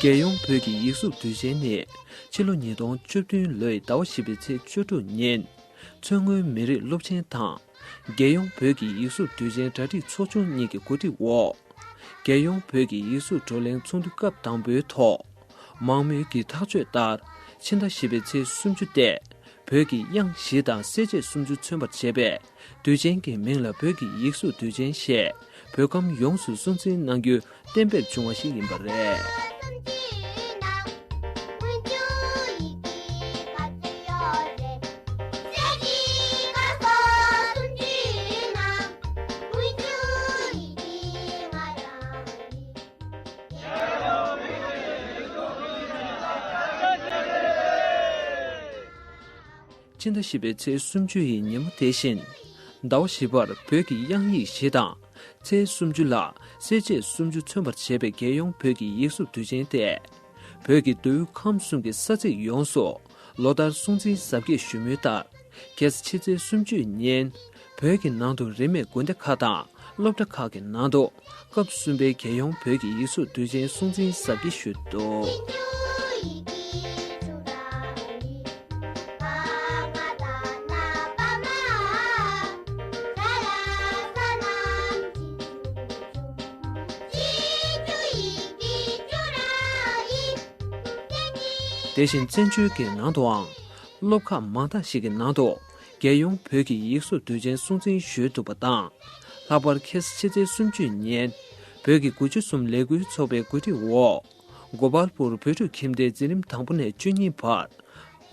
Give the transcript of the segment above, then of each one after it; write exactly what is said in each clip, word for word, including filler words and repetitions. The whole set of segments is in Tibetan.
རྒྱལ་ཡོངས་བོད་ཀྱི་ཡིག་གཟུགས་དུས་ཆེན་ནི་ཕྱི་ལོ་ཉིས་སྟོང་བཅུ་བདུན་ལོའི་ཟླ་བ་བཞི་པའི་ཚེས་བཅུ་དྲུག་ཉིན། མཚོ་སྔོན་མི་རིགས་སློབ་ཆེན་དང་། རྒྱལ་ཡོངས་བོད་ཀྱི་ཡིག་གཟུགས་དུས་ཆེན་གྲ་སྒྲིག་ཚོགས་ཆུང་གཉིས་ཀྱི་གོ་སྒྲིག་འོག་རྒྱལ་ཡོངས་བོད་ཀྱི་ཡིག་གཟུགས་བགྲོ་གླེང་ཚོགས་འདུ་སྐབས་དང་པོའི་ཐོག་མང་མོས་ཀྱི་ཐག་གཅོད་ལྟར། ཕྱི་ཟླ་བཞི་པའི་ཚེས་སུམ་ཅུ་སྟེ། བོད་ཀྱི་དབྱངས་བཞི་དང་གསལ་བྱེད་སུམ་ཅུ་མཚོན་པར་བྱས་པའི་དུས་ཆེན་གྱི་མིང་ལ་བོད་ཀྱི་ཡིག་གཟུགས་དུས་ཆེན་ཞེས་བོད་ཁམས་ཡོངས་སུ་སྲུང་བརྩི་གནང་རྒྱུ་གཏན་འབེབས་བྱུང་བ་ཞིག་ཡིན་པ་རེད། ཕྱི་ཟླ་བཞི་པའི་ཚེས་སུམ་ཅུ་ཡི་ཉིན་མོ་དེ་བཞིན། ཟླ་བ་བཞི་པར་བོད་ཀྱི་དབྱངས་ཡིག་བཞི་དང་། ཚེས་སུམ་ཅུ་ལ་གསལ་བྱེད་སུམ་ཅུ་མཚོན་པར་བྱས་པའི་རྒྱལ་ཡོངས་བོད་ཀྱི་ཡིག་གཟུགས་དུས་ཆེན་ཏེ། བོད་ཀྱི་མདོ་དབུས་ཁམས་གསུམ་གྱི་ས་ཚིགས་ཡོངས་སུ་ལོ་ལྟར་སྲུང་བརྩིའི་གཟབ་རྒྱས་ཞུ་མུས་ལྟར། ཁ་སང་ཕྱི་ཚེས་སུམ་ཅུ་ཉིན། བོད་ཀྱི་ནང་དུ་རིས་མེད་དགོན་སྡེ་ཁག་དང་སློབ་གྲྭ་ཁག་གི་ནང་དུ། སྐབས་གསུམ་པའི་རྒྱལ་ཡོངས་བོད་ཀྱི་ཡིག་གཟུགས་དུས་ཆེན་སྲུང་བརྩིའི་གཟབ་རྒྱས་ཞུས་འདུག་དེ་བཞིན་བཙན་བྱོལ་གྱི་ནང་དུའང་། སློབ་ཁག་མང་དག་ཞིག་གི་ནང་དུ། རྒྱལ་ཡོངས་བོད་ཀྱི་ཡིག་གཟུགས་དུས་ཆེན་སྲུང་བརྩི་ཞུས་འདུག་པ་དང་། ལྷག་པར་ཁ་སང་ཕྱི་ཚེས་སུམ་ཅུ་ཉིན། བོད་ཀྱི་དགུ་བཅུ་གསུམ་ལས་འགུལ་ཚོགས་པའི་གོ་སྒྲིག་འོག་གོ་པལ་པུར་བོད་ཕྲུག་ཁྱིམ་སྡེའི་འཛིན་རིམ་དང་པོ་ནས་བཅུ་གཉིས་བར།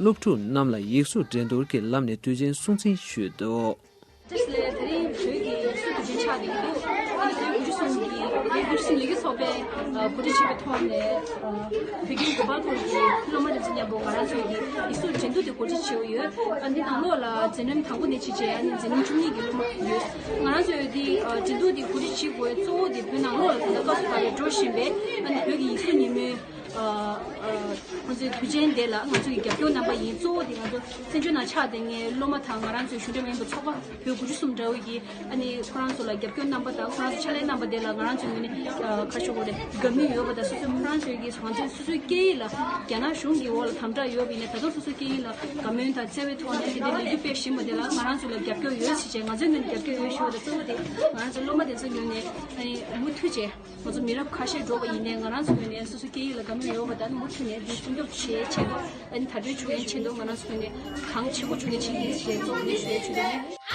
སློབ་ཕྲུག་རྣམས་ལ་ཡིག་གཟུགས་འགྲན་བསྡུར་གྱི་ལམ་ནས་དུས་ཆེན་སྲུང་བརྩི་ཞུས་འདུག་བཀྲ་ཤིས་བདེ་ལེགས། དེ་རིང་བོད་ཀྱི་ཡིག་གཟུགས་དུས་ཆེན་ཆགས་བསྡད་ཀྱི་འདུག་ཨ་ནི་བོད་དགུ་བཅུ་གསུམ་གྱི་བོད་དགུ་བཅུ་གསུམ་ལས་འགུལ་ཚོགས་པས་གོ་སྒྲིག་བྱས་པའི་ཐོག་ནས། བོད་ཁྱིམ་གོ་པལ་པུར་གྱི་སློབ་མ་རེ་ཚོ་མཉམ་པོ་ང་རང་ཚོའི་གི་ཡིག་གཟུགས་འགྲན་བསྡུར་དེ་གོ་སྒྲིག་བྱས་ཡོད། ཨ་འདི་ནང་ལོགས་ལ་འཛིན་རིམ་དང་པོ་ནས་བྱས་བྱས་ཨ་ནི་འཛིན་རིམ་བཅུ་གཉིས་ཀྱི་སློབ་མ་ཡོད། ང་རང་ཚོའི་འདི་འགྲན་བསྡུར་དེ་གོ་སྒྲིག་བྱེད་དགོས་གཙོ་བོ་དེ་བོད་ནང་ལོགས་ལ་ད་ལྟ་སྐབས་སུ་བབས་པའི་འགྲོ་བཞིན་པའི་ཨ་ནི་བོད་ཀྱི་ཡིག་གཟུགས་ཉིན་མོའི་ཁོང་ཚོའི་དུས་ཆེན་དེ་ལ་ང་ཚོ་གི་རྒྱབ་སྐྱོར་རྣམ་པ་ཡིན། གཙོ་བོ་དེ་ང་ཚོ་བཙན་བྱོལ་ནང་ཆགས་བསྡད་མཁན་སློབ་མ་དང་ང་རང་ཚོའི་གཞུང་འབྲེལ་མ་ཡིན་པའི་ཚོགས་པ་བོད་དགུ་བཅུ་གསུམ་འདྲ་བོ་གི་ཨ་ནི་ཁོ་རང་ཚོ་ལ་རྒྱབ་སྐྱོར་རྣམ་པ་དང་ཁོ་རང་ཚོ་ཕྱག་ལས་རྣམ་པ་དེ་ལ་ང་རང་ཚོའི་ངོས་ནས་ཁ་ཤོ་གོ་རེ་དགའ་མོས་ཡོད་པ་དང་། སོ་སོའི་ཁོ་རང་ཚོའི་གི་ང་ཚོའི་སོ་སོའི་སྐད་ཡིག་ལ་རྒྱ་ནག་གཞུང་གི་འོག་ལ་དམ་དྲག་ཡོད་པ་ཡིན་ན་ད་དུང་སོ་སོའི་སྐད་ཡིག་ལ་དགའ་མོས་དང་བརྩེ་བའི་ཐོག་ནས་དེ་འདྲའི་ལས་འགུལ་སྤེལ་བཞིན་པ་དེ་ལ་ང་རང་ཚོ་ལ་རྒྱབ་སྐྱོར་ཡོད་ཟེར་བྱས་ང་ཚོའི་ངོས་ནས་རྒྱབ་སྐྱོར་ཡོད་ཞུ་བ་དང་། གཙོ་བོ་དེ་ང་རང་ཚོ་སློབ་མ་དེ་ཚོ་ངོས་ནས་ཨ་ནི་མུ་མཐུད་བྱས། ང་ཚོ་མི་རབས་ཁ་ཤས་འགྲོ་བ་ཡིན་ནའི་ང་རང་ཚོའི་ངོས་ནས་སོ་སོའི་སྐད་ཡིག་ལ་དགའ་མོས་ཡོད་པ་དང་མུ་མཐུད་ནས་འདི་སྲུང་སྐྱོབ་བྱེད་ཆེད་དུ་ཨ་ནི་དར་སྤེལ་བྱུང་ཡན་ཆེད་དུ་ང་རང་ཚོའི་ངོས་ནས་གང་བྱེད་དགོས་བྱུང་ཡན་ཆེད་ཀྱི་ཞེས་གཙོ་བོ་ནས་ཞུ་ཡ་ཆེད་དུ་ནས།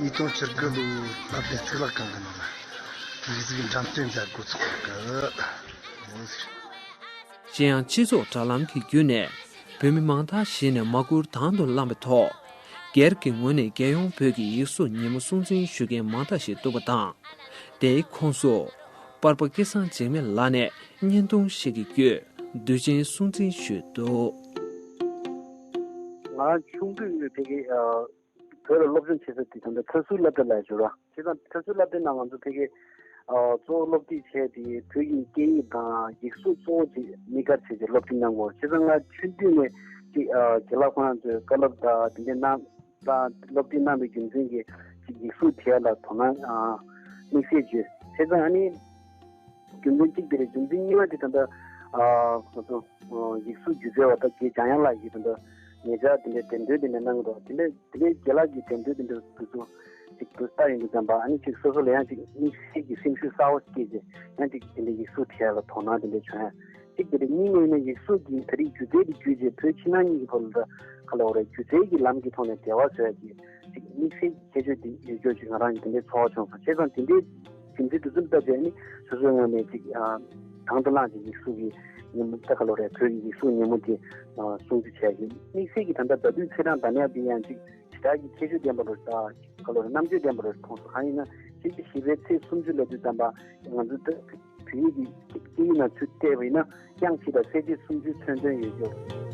ཉིས་སྟོང་བཅུ་དགུ་ལོའི་སློབ་གྲྭའི་གཙུག་ལག་ཁང་གི་ནང་ལ་ཡིག་གཟུགས་འགྲེམས་སྟོན་མཛད་འགོ་ཚུགས་པ་གི་ཡིན་ཟེར། གཞན་ཡང་སྤྱི་ཚོགས་དྲ་ལམ་གྱི་བརྒྱུད་ནས་བོད་མི་མང་དག་ཞིག་ནས་མ་བསྐུར་དང་དུ་བླངས་པའི་ཐོག་སྒེར་གྱི་ངོས་ནས་རྒྱལ་ཡོངས་བོད་ཀྱི་ཡིག་གཟུགས་ཉིན་མོ་སྲུང་བརྩི་ཞུ་མཁན་མང་དག་ཞིག་འདུག་པ་དང་། དེའི་ཁོངས་སུ་པར་པ་སྐལ་བཟང་འཇིགས་མེད་ལགས་ནས་བརྙན་ཐུང་ཞིག་གི་བརྒྱུད་དུས་ཆེན་སྲུང་བརྩི་ཞུས་འདུག་ང་ཆུང་དུས་ནས་དེ་གའི་བོད་ལ་སློབ་སྦྱོང་བྱེད་ས་དེ་ད་ལྟ་མཐོ་གསར་སློབ་གྲྭ་ལ་འབྱོར་བ། བྱས་ཙང་མཐོ་གསར་སློབ་གྲྭའི་ནང་ང་ཚོ་ཕ་གི་གཙོ་བོ་སློབ་ཁྲིད་བྱས་ཏེ་བོད་ཀྱི་སྐད་ཡིག་དང་ཡིག་གཟུགས་གཙོ་བོ་ཅིག་དམིགས་བཀར་བྱས་ཏེ་སློབ་ཁྲིད་གནང་དགོས། བྱས་ཙང་ང་ཆུང་དུས་ནས་ཅིག་རྒན་ལགས་ཁོ་རང་ཚོས་བཀའ་སློབ་དང་དེ་འདྲའི་གནང་དང་སློབ་ཁྲིད་གནང་བའི་རྒྱུ་མཚན་གྱིས་ཅིག་ཡིག་གཟུགས་དེ་ལ་དོ་སྣང་དམིགས་བསལ་བྱས། བྱས་ཙང་ཨ་ནི། རྒྱུ་མཚན་གཅིག་དེ་རེད། རྒྱུ་མཚན་གཉིས་པ་དེ་ད་ལྟ་ཨ་ང་ཚོ་ཡིག་གཟུགས་སྒྱུ་རྩལ་བ་ད་རྒན་འཇམ་དབྱངས་ལགས་ཀྱིས་ད་ལྟ་ཉེ་ཆར་དེ་འདྲའི་འགྲེམས་སྟོན་དེ་འདྲ་གནང་གི་འདུག་དེ་འདྲའི་དེ་འདྲའི་རྒན་ལགས་ཀྱི་འགྲེམས་སྟོན་དེ་འདྲ་དུས་ཚོད་ཅིག་ཏུ་ལྟ་ཡོང་དུས་ཙམ་པ་ཨ་ནི་ཅིག་སོ་སོ་ལ་ཡང་ཅིག་དམིགས་བསལ་གྱི་སེམས་ཤུགས་གསར་བ་སྐྱེས་རྗེས་ཡང་ཅིག་དེ་འདྲའི་ཡིག་གཟུགས་དེ་ལ་དོ་སྣང་དེ་འདྲ་བྱུང་ཡ་གཅིག་དེ་རེད། གཉིས་ནས་ཡིན་ན་ཡིག་གཟུགས་ཀྱི་ད་རེས་སྒྱུ་རྩལ་དེ་བརྒྱུད་རྗེས་བོད་ཕྱི་ནང་གཉིས་ཀྱི་བར་ལ་ག་ལ་བ་རེད། སྒྱུ་རྩལ་གྱི་ལམ་གྱི་ཐོག་ནས་འབྲེལ་བ་བཟོ་ཡ་གི་ཅིག་དམིགས་བསལ་གྱི་ཁྱད་ཆོས་དེ་ཡོད་རྒྱུ་ཅིག་ང་རང་གི་དེ་འདྲའི་ཚོར་བ་བྱུང་སོང་། བྱས་ཙང་དེ་འདྲའི་རྒྱུ་མཚན་དེ་ཚོ་ལྟ་བྱས་ནི་སོ་སོའི་ངོས་ནས་ཅིག་དང་དུ་བླངས་ཀྱི་ཡིག་གཟུགས་ཀྱི་ཉིན་མོ་ད་ག་ལོ་རེད། བོད་ཀྱི་ཡིག་གཟུགས་ཉིན་མོ་དེ་སྲུང་བརྩི་བྱས་ཀྱི་དམིགས་བསལ་གྱི་ད་ལྟ་ཟླ་དུས་ཚེས་གྲངས་འདྲ་མཉམ་དེ་ཡང་ཅིག་ཞེ་དྲག་གི་ཁྱད་ཆོས་ལྡན་པ་རེད། ད་ག་ལོ་རེད། རྣམ་དཔྱོད་ལྡན་པ་རེད་མཐོང་སོང་། གང་ཡིན་ན་ཕྱི་ཚེས་བཞི་པའི་ཚེས་སུམ་ཅུ་ལ་དུས་ཙམ་པ་ང་ཚོ་ད་བོད་ཡིག་གི་སྐད་ཡིག་ནང་ཚུར་བལྟས་པ་ཡིན་ན་དབྱངས་ཕྱེད་དང་གསལ་བྱེད་སུམ་ཅུ་མཚོན་དོན་ཡོད་རྒྱུ།